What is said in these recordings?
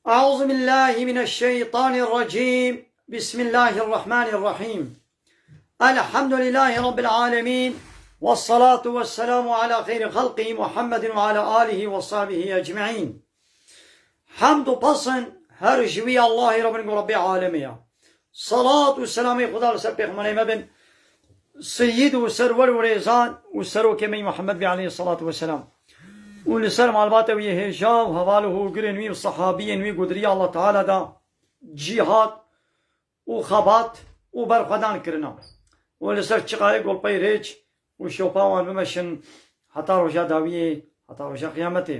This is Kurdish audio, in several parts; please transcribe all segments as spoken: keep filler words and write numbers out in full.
أعوذ بالله من الشيطان الرجيم. بسم الله الرحمن الرحيم. الحمد لله رب العالمين. والصلاة والسلام على خير خلقه محمد وعلى آله وصحبه أجمعين. Hemd û pesn her ji wî Allahê re bin ku Rebbê alemê ya. Salat û selamê Xuda li ser pêxemberê me bin, seyyid û serwer û rêzan û serokê me yî Muhammed bê aleyhissalatu vesselam. Û li ser malbata wî yê hêja û heval û hogirên wî û sehabiyên wî ku di riya Allah Teala da cîhad û xebat û berxwedan kirina. Û li ser çiqayê golpey rêç û şopa wan bimeşin heta roja dawiyê, heta roja qiyametê.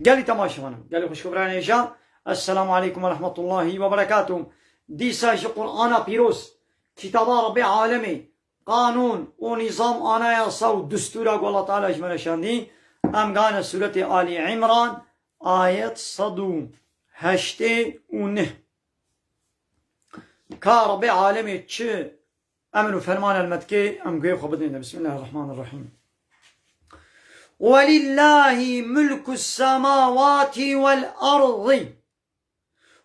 Gelî temaşevanan, gelî xwişk û birayên hêja, Esselamu aleykum ve rahmetullahi ve berekatuh. Dîsa ji Qur'ana pîroz, kitaba Rebbê alemê, qanûn û nîzam, anayasa û distûra ku Allah Teala ji me re şandî, em gane sûretê Alî Îmran, ayet sed û heştê û neh. Ka Rebbê alemê çi emir û ferman el me dike, em guhê xwe bidin. Bismillahirrahmanirrahîm. Welillahî mulkus semawatî vel erdî.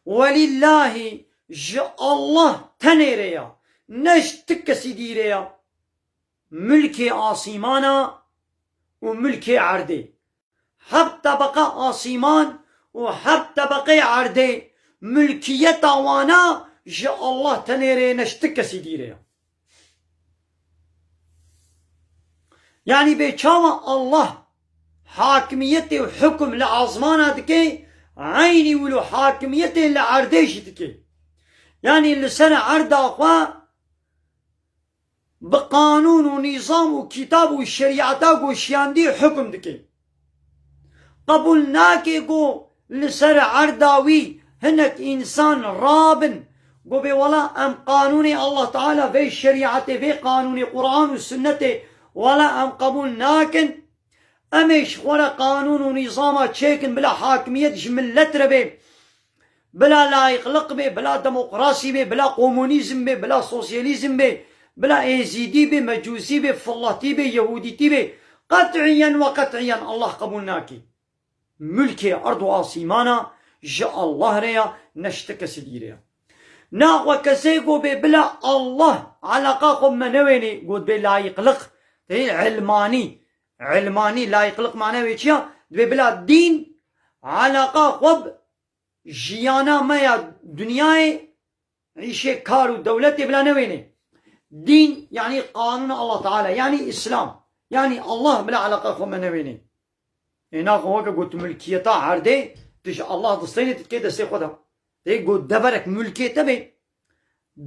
Welillahî, ji Allah tenê re ya, ne ji ti kesî dî re ya. Mulkê asîmana û mulkê erdê. Heft tebeqa asîman û heft tebeqê erdê, mulkiyeta wana ji Allah tenê re ye, ne ji ti kesî dî re ya. Yanî bê çawa Allah hakimiyetê û hukum li azmana dike, eynî wilo hakimiyetê li erdê jî dike. Yanî li ser erda xwe bi qanûn û nîzam û kitab û şerîeta ku şiyandî hukum dike. Qebûl nake ku li ser erda wî hinek însan rabin, ku bê wela em qanûnê Allah Teala, vê şerîetê, vê qanûnê Quran û Sunnetê, wela em qebûl nakin. Em ê ji xwe re qanûn û nîzama çêkin, bila hakimiyet ji milet re bê, bila layîqliq bê, bila demokrasî bê, bila komunîzm bê, bila sosyalîzm bê, bila êzîdî bê, mecûsî bê, fillatî bê, yehûdîtî bê. Qet'iyen ve qet'iyen Allah qebûl nake. Mulkê erd û asîmana ji Allah re ya, ne ji ti kesî dî re ya. Naxwe kesê ku bê bila Allah eleqa xwe bi me newênê, ku dibê layîqliq, tê ilmanî, ilmanî layîqliq mane wê çi ya? Dibê bila dîn eleqa xwe bi jiyana me ya dinyayê, îşê kar û dewletê bila newênê. Dîn, yanî qanûna Allah Teala, yanî Îslam, yanî Allah bila eleqa xwe me newênê. Ê naxwe weke got tu milkiyeta erdê, tu ji Allah distênê, tu dikê destê xwe de. Tê got deverek mulkê te bê,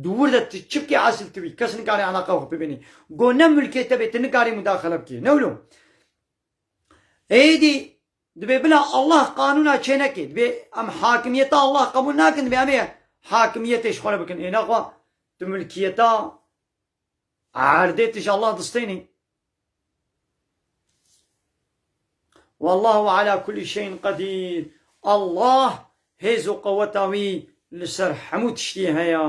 di wir de tu çi bikê esil tu bî, kes nikare eleqa xwe pê bênê. Got ne mulkê te bê, tu nikarî mudaxele bikê. Ne wilo? Êdî dibê bila Allah qanûna çê neke. Dibê em hakimiyeta Allah qebûl nakin, dibê em ê hakimiyetê ji xwe re bikin. Ê naxwe tu milkiyeta erdê tu ji Allah distênî. Wallahu ala kulli şeyin qedîr. Allah hêz û qeweta wî li ser hemû tiştî heye.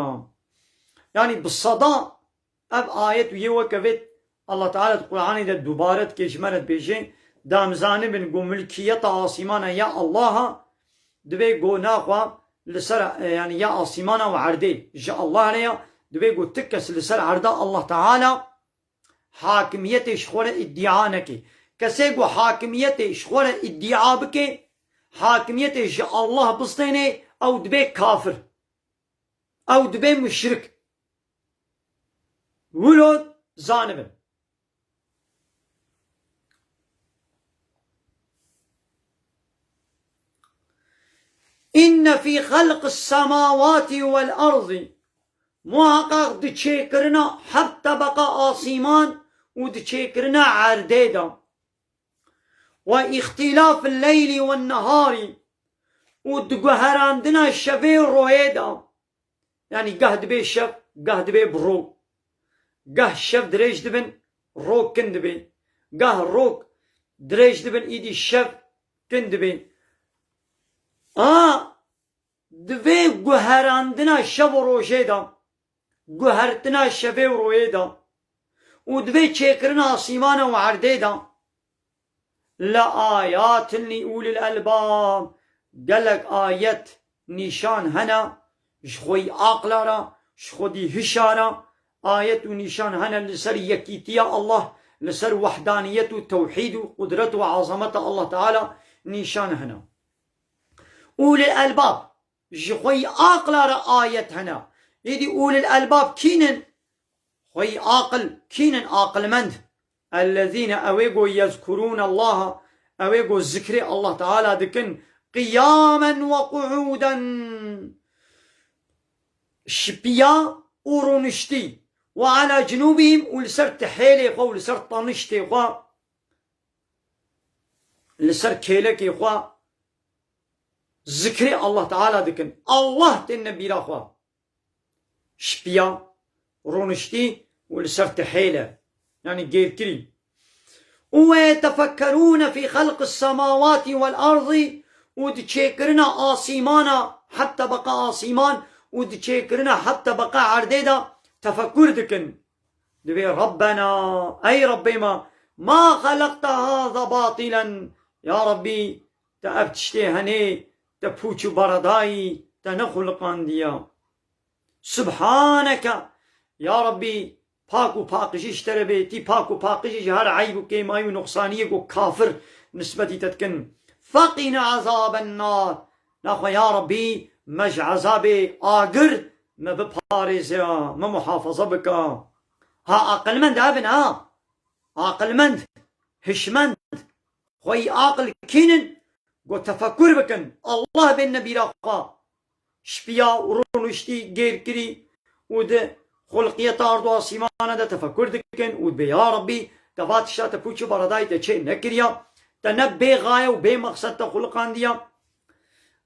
Yanî bi seda ev ayet û yê weke vê Allah Teala di Qur'anê de dubare dike, ji me re dibêje, da em zanibin ku milkiyeta asîmana ya Allah a, dibê ku naxwe li ser, e, yanî ya asîmana û erdê ji Allah re ya, dibê ku ti kes li ser erda Allah Teala hakimiyetê ji xwe re îdia neke. Kesê ku hakimiyetê ji xwe re îdia bike, hakimiyetê ji Allah bistêne, ew dibe kafir. Ew dibe muşrik. Wilo zanibin. Inne fî xelqis semawatî vel erdî. Muheqeq di çêkirina heft tebeqa asîman û di çêkirina erdê de. Ve îxtîlafil leylî wen neharî û di guherandina şevê û royê de. Yanî geh dibe şev, geh dibe bi ro. Geh şev dirêj dibin, ro kin dibe. Geh rok dirêj dibin, îdî şev kin dibe. A, di vê guherandina şev û rojê de, guhertina şevê û royê de û di vê çêkirina asîmana û erdê de, le ayatin li ulil elbab, gelek ayet, nîşan hene, ji xweyî aqla re, ji xwedî hişa re, ayet û nîşan hene li ser yekîtiya Allah, li ser wehdaniyet û tewhîd û qudret û azameta Allah Teala nîşan hene. Ulil elbab, ji xweyî aqla re ayet hene. Êdî ulil elbab kînin? Xweyî aqil kînin, aqilmend? Ellezîne, ewê go yezkurûne Allaha, ewê go zikrê Allah Teala dikin, qiyamen ve qu'ûden, şipiya û rûniştî, ve ala cunûbihim, û li ser tihêlê xwe û li ser taniştê xwe, li ser kêlekê xwe zikrê Allah Teala dikin. Allah têne bîra xwe. Şipiya, rûniştî û li ser tihêle, yanî gêrkirî. Û ve yetefekkerûne fî xelqis semawatî vel erdî, û di çêkirina asîmana, heft tebeqa asîman û di çêkirina heft tebeqa erdê de tefekkur dikin. Divê Rabbena, ey Rabbê me, ma xelaqte haza batilen, ya Rabbî, te ev tiştê henê, te pûç û beredayî, te nexuliqandiye. Subhaneke, ya Rabbî, pak û paqijî ji te re bê, tî pak û paqijî ji her eyb û kêmayî û nuqsaniyê ku kafir nisbetî te dikin. Feqîne ezaben nar, naxwe ya Rabbî, me ji ezabê agir me biparêze, me muhafaza bike. Ha, aqilmend ev in, ha? Aqilmend, hişmend, xweyî aqil kînin, go tefekkur bikin, Allah bênine bîra xwe. Şipiya û rûniştî gêrkirî û di xulqiyeta ard û asîmana de tefekkur dikin û dibê, ya Rabbî, te va tişta te pûç û beredayî te çê nekiriya, te ne bê gaye û bê mexsed te xuliqandiya.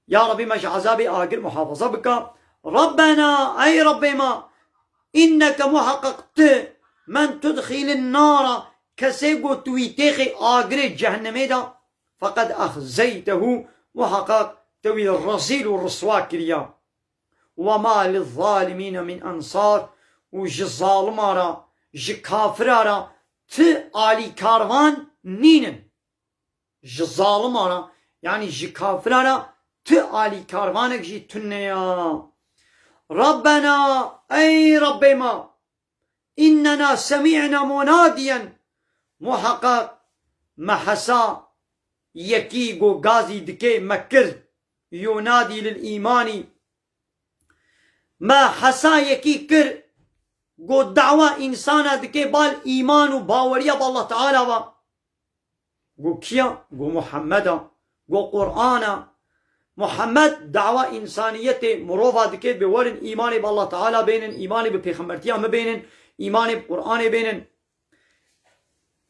Ya Rabbî, me ji ezabê agir muhafaza bike. Rabbena, ey Rabbê me, inneke muheqeq tu, men tudxîlin nara, kesê ku tu wî têxê agirê cehennemê de, feqed exzeytehu, muheqeq te wî rezîl û riswa kiriya. Ve ma lizzalimîne min ensar, û ji zalima re, ji kafira re ti alîkarvan nînin. Ji zalima re, yanî ji kafira re ti alîkarvanek jî tune ya. Rabbena, ey Rabbê me, innena semî'na munadiyen, muheqeq me hesa yekî go gazî dikê me kir, yunadî lil îmanî. Me hesa yekî kir, go dawa însana dike bal îman û baweriya bi Allah Teala ve. Go kiya? Go Muhammed a. Go Qur'an a. Muhammed dawa însaniyetê, mirova dike, bê werin îmanê bi Allah Teala bênin, îmanê bi pêxembertiya min bênin, îmanê bi Qur'anê bênin.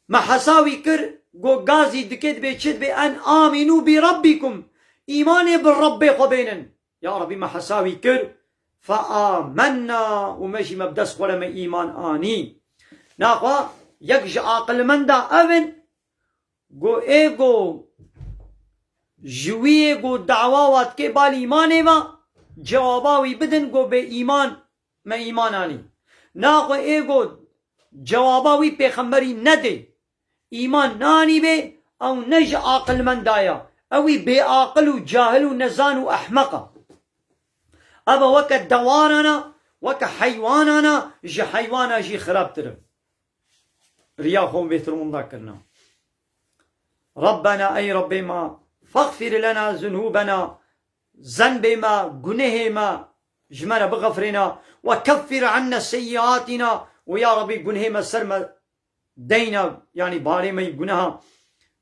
Me hesa wî kir, go gazî dike dibê çi? Dibê en amînû bi rabbikum. Îmanê bi Rabbê xwe bênin. Ya Rabbî, me hesa wî kir, fe amenna, û me jî me bi dest xwe re me îman anî. Naxwe yek ji aqilmenda ev in, go ê go ji wî yê go dawa wa dike bal îmanê ve, cewaba wî bidin, go bê îman, me îman anî. Naxwe ê go cewaba wî pêxemberî nedê, îman nanîbê, ew ne ji aqilmenda ya. Ew wî bêaqil û cahil û nezan û ehmeq a. Ev e weke dewaran a, weke heywanan a, ji heywana jî xirabtir e. Riya xwe bêtir winda kirina. Rabbena, ey Rabbê me, fexfir lena zunûbena, zenbê me, gunehê me ji me re bixefirêne, we keffir anne seyyiatîna, û ya Rabbî gunehê me ser me deyne, yanî barê me yî guneha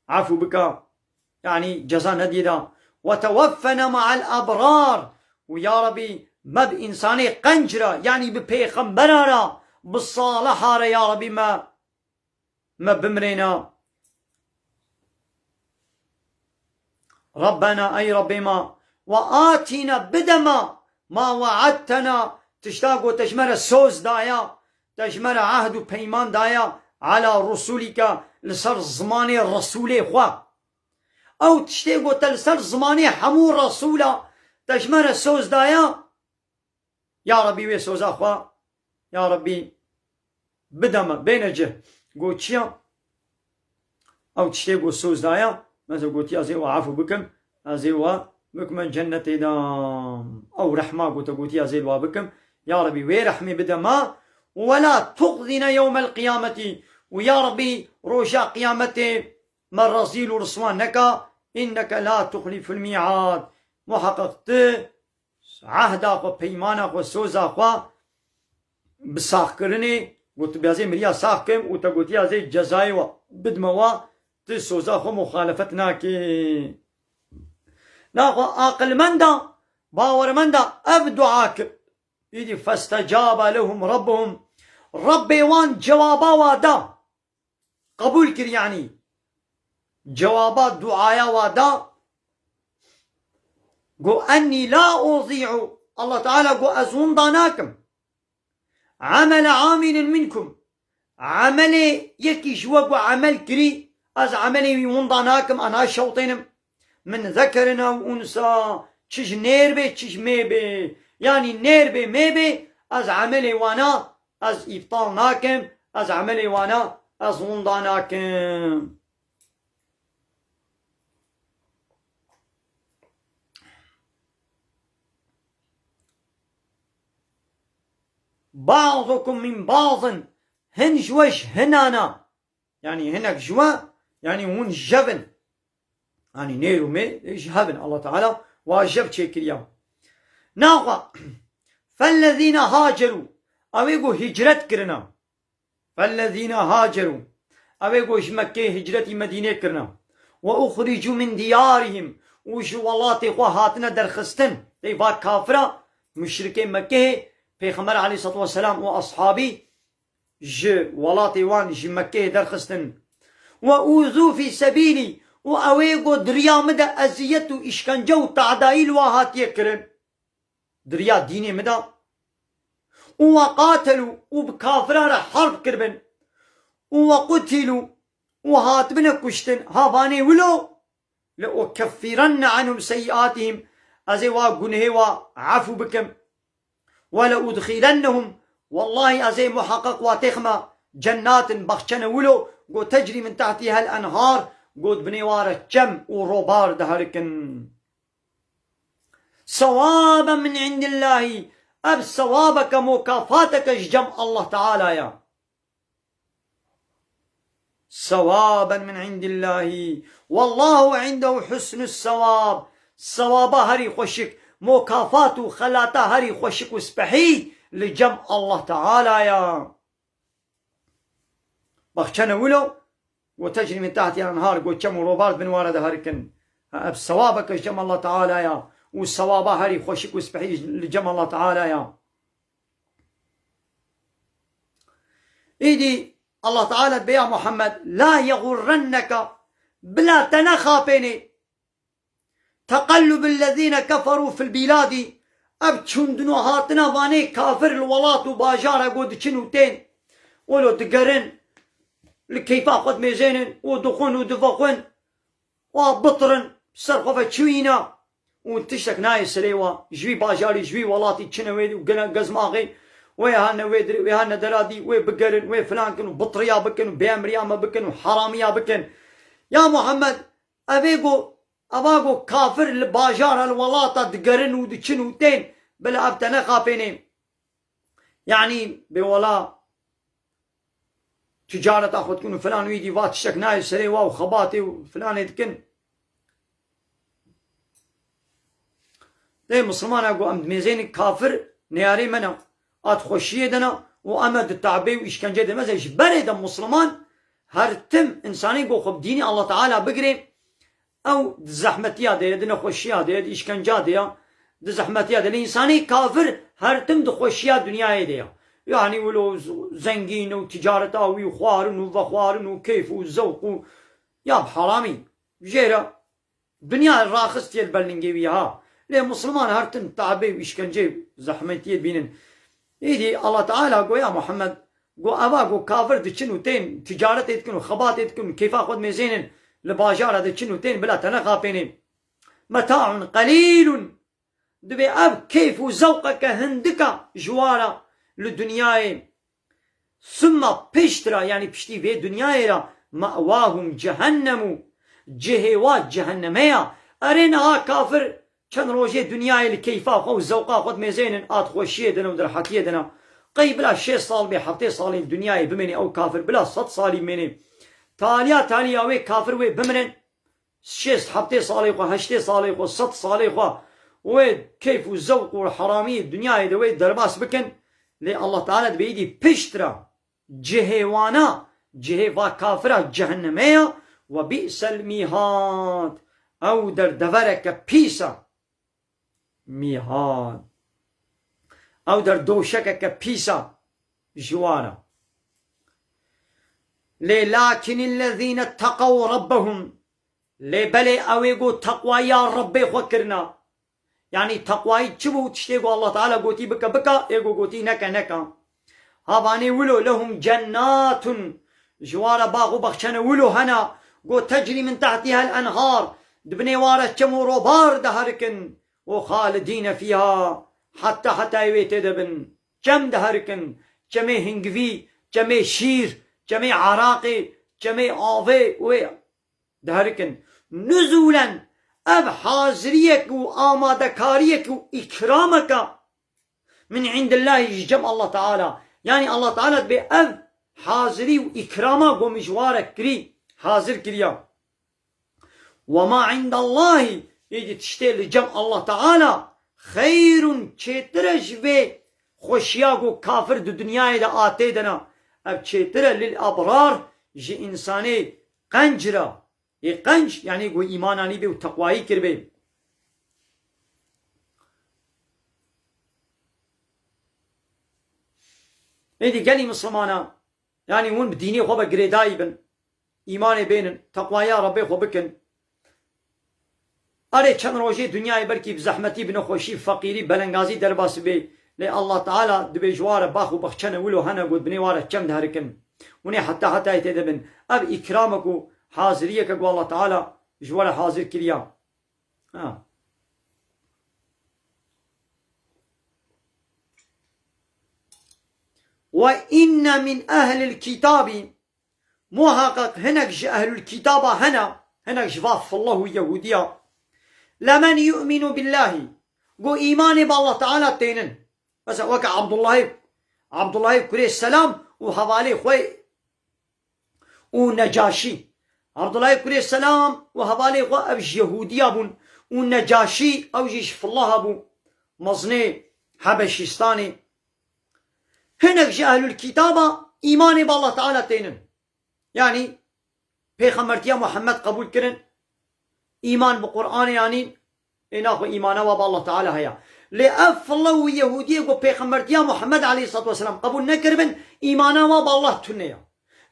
efû bike, yanî ceza nediyê de. Ve teweffena ma'al ebrar, û ya Rabbî me bi însanê qenc re, yanî bi pêxembera re, bi saliha re ya Rabbî me me bimirêne. Rabbena, ey Rabbê me, ve atîne, bide me, ma we'edtena, tişta ku te ji me re soz daya, te ji me re ehd û peyman daya, ala rusulîke, li ser zimanê resûlê xwe. Ew tiştê ku te li ser zimanê hemû resûla te ji me re soz daya, Ya Rabbî, wê soza xwe, ya Rabbî, bide me, bêne cih. Got çi ya? Ew tiştê got soz daya, mesela gotiya, ez ê we efû bikim, ez ê we bikme cennetê de. Ew rehma ku te gotiya zêd wa bikim. Ya Rebî, wê rehmê bide me. Ve la tuxzine yewmel qiyameti. Û ya Rebî, roja qiyametê me rezîl û riswa neka. Inneke la tuxliful mî'ad. Muheqeq tu ehda xwe, peymana xwe, soza xwe bi saxkirinê, got, tu biyazê miriya sax kim û te gotiya zê cezayê wa bidme wa, tu soza xwe muxalefet nakê. Naxwe aqilmenda, bawermenda ev dua kir. Îdî festecabe lehum Rabbuhum. Rabbê wan cewaba wa da. Qebûl kir, yanî cewaba duaya wa da. Go, "Ennî la uzî'u." Allah Teala go, "Ez winda nakim. Amele amilin minkum." Emelê yekî ji we ku emel kirî, ez emelê wî winda nakim, ez naşewtênim. Min zekerin ew unsa, çi ji nêr bê, çi ji mê bê. Yanî nêr bê, mê bê, ez emelê wana, ez îptal nakim, ez emelê wana, ez winda nakim. Ba'dukum min ba'din. Hin ji we ji hinana. Yanî hinek ji we, yanî hûn jev in. Yanî nêr û mê ji hev in. Allah Teala wa jev çêkiriya. Naxwe, fellezîne haceru, ew ê ku hicret kirina. Fellezîne haceru, ew ê ku ji Mekkeyê hicretî Medînê kirina. Ve uxricû min diyarihim, û ji welatê xwe hatine derxistin. Tey va kafira, muşrikê Mekkeyê, Pêxember aleyhissalatu vesselam û ashabî ji welatê wan, ji Mekkeyê derxistin. Ve uzû fî sebîlî, û ew ê ku di riya min de eziyet û îşkence û te'dayî li wa hatiye kirin. Di riya dînê min de. Û ve qatelû, û bi kafiran re herb kiribin. Û ve qutilû, û hatibine kuştin. Ha vanê wilo, le ukeffirenne anhum seyyiatihim, ez ê wa gunehê wa efû bikim. Ve le udxilennehum, wellahî ez ê muheqeq wa têxime cennatin, baxçene wilo, go tecrî min tehtîhel enhar, go di binê wa re çem û robar diherikin. Sewaben min indillahî, ev sewabeke, mukafateke ji cem Allah Teala ya. Sewaben min indillahî. Wallahu indehu husnus sewab. Sewaba herî xweşik, mukafat û xelata herî xweşik û spehî li cem Allah Teala ya. Baxçene wilo, go tecrî min tehtîhel enhar, go çem û robar di bin wara de herikin. Ha, ev sewabeke ji cem Allah Teala ya. Û sewaba herî xweşik û spehî li cem Allah Teala ya. Îdî Allah Teala dibe ya Muhammed, la yexurrenneke, bila te nexapênê. Teqellubul lezîne keferû fil bîladî, ev çûndin û hatina vanê kafir li welat û bajara ku diçin û tên, welo digerin, li keyfa xwe dimêzênin û dixwin û divexwin, wa bitirin, ser xwe ve çiwîna û tiştek nayê serê wa, ji wî bajarî, ji wî welatî çine wê û gene gezmaxê, wê hane wê dirê, wê hane deradî, wê bigerin, wê filan kin û bitiriya bikin û bêemriya me bikin û haramiya bikin. Ya Muhammed, Evê go, eva go kafir li bajara, li welata digerin û diçin û tên, bila ev te nexapênê. Yanî bê wela ticareta xwe dikin û filan wî dî va tiştek nayê serê wa û xebatê û filanê dikin. Lê Mislimana go em dimêzênin kafir neyarê me ne. A di xweşiyê de ne û em e di te'bê û îşkencê de. Mesela ji berê de Misliman her tim insanê go xwe bi dînê Allah Teala bigirê, ew di zehmetiya de ye, di nexweşiya de ye, di îşkenca de ye, di zehmetiya de. Lê insanê kafir her tim di xweşiya dinyayê de ye. Yanî wilo z-, zengîn û ticareta wî û xwarin û vexwarin û keyf û zewq û ya bi haramî. Jê re dinya raxistiye li ber lingê wî ha. Lê Misliman her tim te'bê û îşkencê û zehmetiyê dibînin. Îdî Allah Teala go ya Muhammed, go eva go kafir diçin û tên ticaretê dikin û xebatê dikin û keyfa xwe dimêzênin li bajara diçin û tên bila te nexapênê. Meta'un qelîlun. Divê ev keyf û zewqeke hindika ji wa re li dinyayê. Summa piştre, yanî piştî vê dinyayê re, me'wahum cehennemu, cihê wa cehenneme ya. Erê niha kafir Çend rojê dinyayê li keyfa xwe û zewqa xwe dimêzênin, a di xweşiyê de ne û di rehetiyê de ne. Qey bila şêst sal bê, heftê salî li dinyayê bimênê ew kafir, bila sed salî bimênê. Taliya taliya wê kafir wê bimirin, şêst heftê salê xwe, heştê salê xwe, sed salê xwe, wê keyf û zewq û heramî dinyayê de wê derbas bikin. Lê Allah Teala dibê îdî pişt re cihê wana, cihê va kafira cehennemê ya, we bi'sel mîhad. Ew der devereke pîs e. Mîhad. Ew der doşekeke pîs e ji wan e. Lê lakinillezîne teqew rabbehum. Lê belê ew ê ku teqwaya Rebbê xwe kirina. Yanî teqwayî çi bû? Tiştê ku Allah Teala gotî bike, bike, ê ku gotî neke, neke. Havanê wilo lehum cennatun. Ji wan re bax û baxçene wilo hene. Ku tecrî min tehtîhel enhar. Di binê wan re çem û robar diherikin. Û xalidîne fîha. Heta hetayê wê tê de bin. Çem diherikin. Çemê hingivî, çemê şîr, çemê eraqê, çemê avê wê diherikin. Nuzûlen, ev haziriyek û amadekariyek û îkrameke min îndillahî ji cem Allah Teala. Yanî Allah Teala dibê ev hazirî û îkrama ku min ji wan re kirî, hazir kiriya. Wema îndallahî, êdî tiştê li cem Allah Teala xeyrun, çêtir e ji vê xweşiya ku kafir di dinyayê de a tê de ne. Ev çêtir e lil ebrar, ji însanê qenc re. Ê qenc, yanî ku îman anîbê û teqwayî kiribê. Êdî gelî Mislimana, yanî hûn bi dînê xwe ve girêdayî bin. Îmanê bênin, teqwaya Rebbê xwe bikin. Erê çend rojê dinyayê belkî bi zehmetî, bi nexweşî, feqîrî, belengazî derbas bê. Lê Allah Teala dibê ji wan re bax û baxçene wilo hene ku di binê wan re çem diherikin. Hûn ê heta hetayê tê de bin. Ev îkramek û haziriyeke ku Allah Teala ji we re hazir kiriya. Ha. Ve inne min ehlil kitabî, muhaqqeq hinek ji ehlul kitaba hene, hinek ji va fillah û Yehûdiya, lemen yu'minu billahî, ku îmanê bi Allah Teala tênin. Mesela weke Abdullahê, Abdullahê kurê Selam û hevalê xwe û Necaşî. Abdullahê kurê Selam û hevalê xwe ev ji Yehûdiya bûn û Necaşî ew jî ji fillaha bû, mezinê Hebeşîstanê. Hinek ji ehlul kitaba îmanê bi Allah Teala tênin. Yanî pêxembertiya Muhammed qebûl kirin, îman bi Qur'anê anîn, ê naxwe îmana wa bi Allah Teala heye. Lê ev filla û Yehûdiyê ku pêxembertiya Muhammed aleyhissalatu vesselam qebûl nekiribin, îmana wa bi Allah tune ya.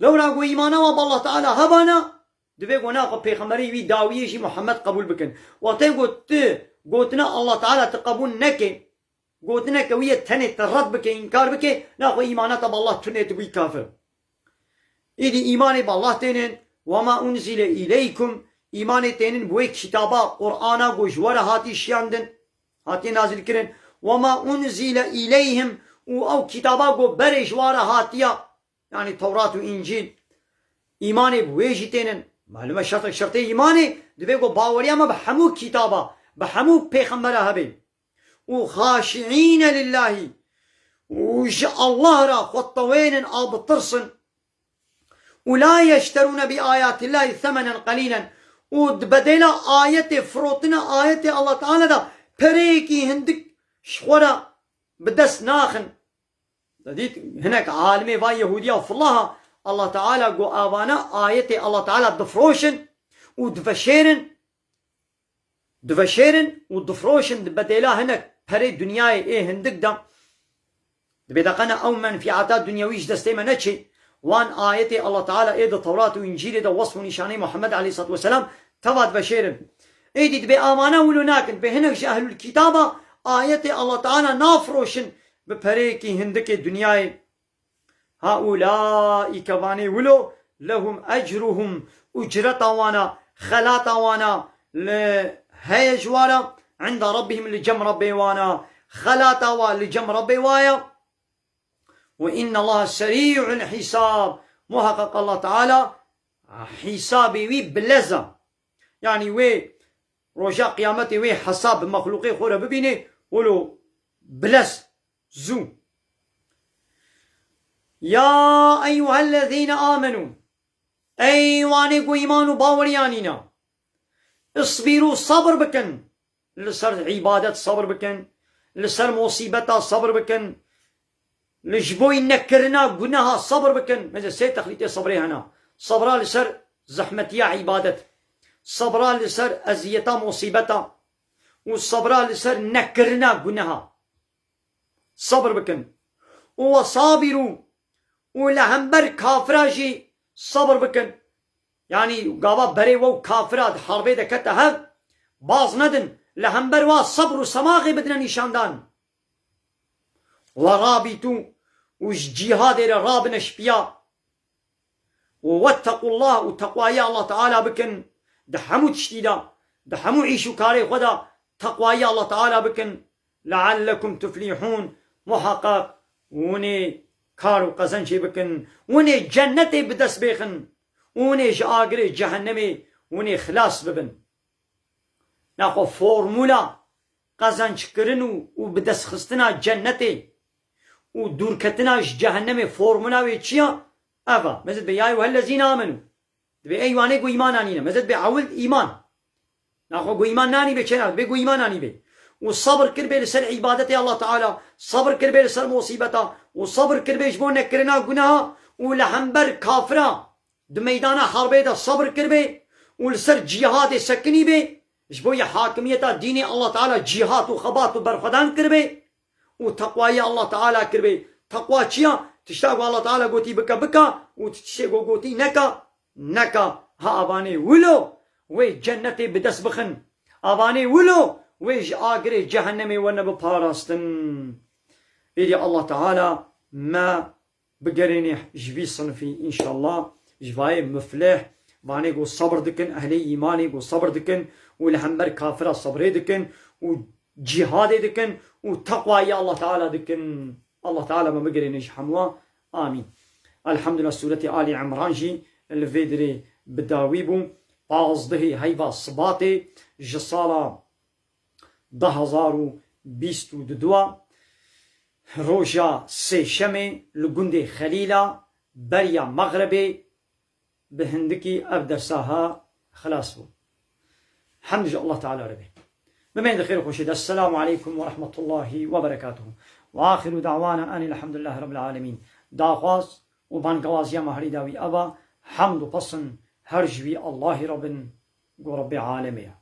Lewra ku îmana wa bi Allah Teala hebana, divê ku naxwe pêxemberî wî dawiyê jî Muhammed qebûl bikin. Wextê ku tu gotina Allah Teala tu qebûl neke, gotineke wî yê tenê te red bike, înkar bike, naxwe îmana te bi Allah tune, tu bûyî kafir. Îdî îmanê bi Allah tênin, "Wema unzile îleykum", îmanê tênin bi wê kitaba, Qur'ana ku ji we re hatî şiyandin, hatiye nazil kirin. "Wema unzile îleyhim", û ew kitaba ku berê ji we re hatiya, yanî Tewrat û Încîl, îmanê bi wê jî tênin. Malum e şertek şertê îmanê, divê ku baweriya me bi hemû kitaba, bi hemû pêxembera hebe. Û xaşiîne lillahî, û ji Allah re xwe tewênin a bitirsin. Û la yeşterûne bi ayatillahî semenen qelîlen, û di bedêla ayetê, firotina ayetê Allah Teala de pereyekî hindik ji xwe re bi dest naxin. Te dît hinek alimê van Yehûdiya filaha, Allah Teala got avana ayetê Allah Teala difiroşin û diveşêrin. Diveşêrin û difroşin di bedêla hinek perê dinyayê ê hindik de. Dibê de qene ew menfîata dinyewî ji destê me neçê. Wan ayetê Allah Teala ê di Tewrat û Încîlê de wesf û nîşanê Muhammed aleyhissalatu vesselam teva diveşêrin. Êdî dibê amana wilo nakin, dibê hinek ji ehlul kitaba ayetê Allah Teala nafiroşin bi pereyekî hindikê dinyayê. Haulâî, kevanê wilo, lehum ecruhum, ucreta wana, xelata wana li heye ji wara, inda rabbihim, li cem Rabbê wana, xelata wa li cem Rabbê waya. Ve innallaha serî'ul hisab. Muhaqqeq Allah Teala hisabê wî bilez e. Yanî wê Roja qiyametê wê hesab bi mexlûqê xwe re bibînê, wilo bilez zû. Ya eyyuhellezîne amenû, ey wanê ku îman û baweriyan îna, isbîrû, sabir bikin, li ser îbadet sabir bikin, li ser musîbeta sabir bikin, li ji bo nekirina guneha sabir bikin. Mesela sê texlîtê sabrê hene. Sabra li ser zehmetiya îbadet. Sabra li ser eziyeta musîbeta. Û sabra li ser nekirina guneha. Sabir bikin. Û ve sabîrû, û li hember kafira jî sabir bikin. Yanî gava berê we û kafira di harbê de kete hev, baz nedin, li hember wa sebr û semaxê bidine nîşandan. Ve rabîtû, û ji cîhadê re rabine ji piya. Û wettequllah, û teqwayê Allah Teala bikin di hemû tiştî de, di hemû îş û karê xwe de teqwayê Allah Teala bikin. Leallekum tuflihûn, muheqeq winê kar û qezencê bikin, winê cennetê bi dest bêxin, winê ji agirê cehennemê winê xilas bibin. Naxwe formûla qezenckirin û, û bidestxistina cennetê û dûrketina ji cehennemê formûla wê çi ya? Ev e. Mezid be ya eyyuhellezîne amenû. Dibê ey wanê ku îman anîne. Mezid be ewil îman. Naxwe ku îman nanî bê çêna. Dibê ku îman anî bê. Û sabir kir bê li ser îbadetê Allah Teala. Sabir kir bê li ser musîbeta. Û sabir kir bê ji bo nekirina guneha. Û li hember kafira di meydana harbê de sabir kiribê û li ser cîhadê sekinîbê, ji bo yê hakimiyeta dînê Allah Teala cîhad û xebat û berxwedan kiribê û teqwayê Allah Teala kiribê. Teqwa çi ya? Tişta ku Allah Teala gotî bike, bike û tiştê ku gotî neke, neke. Ha avanê wilo wê cennetê bi dest bixin. Avanê wilo wê ji agirê cehennemê werne biparastin. Êdî Allah Teala me bigerêne ji vî sinifî înşallah, ji vayê mufleh, vanê ku sabir dikin, ehlê îmanê ku sabir dikin û li hember kafira sabrê dikin û cîhadê dikin û teqwayê Allah Teala dikin. Allah Teala me bigerêne ji hemû. Amîn. Elhamdulillah, sûretê Alî Imran jî li vê dirê bi dawî bû. Pazdehê heyva Sibatê ji sala du hezar û bîst û du, roja sêşemê li gundê Xelîla beriya Mexrebê bi hindikî ev dersa ha xilas bû. Hemd ji Allah Teala re be. Bimên di xêr û xweşê de. Esselamu aleykum ve rahmetullahi ve berekatuhu. Ve axiru da'wana enil hamdulillahi rabbil alemin. Daxwaz û bangewaziya me herî dawî ev e, hemd û pesin her ji wî Allahî re bin, ku Rebbê alemê ye.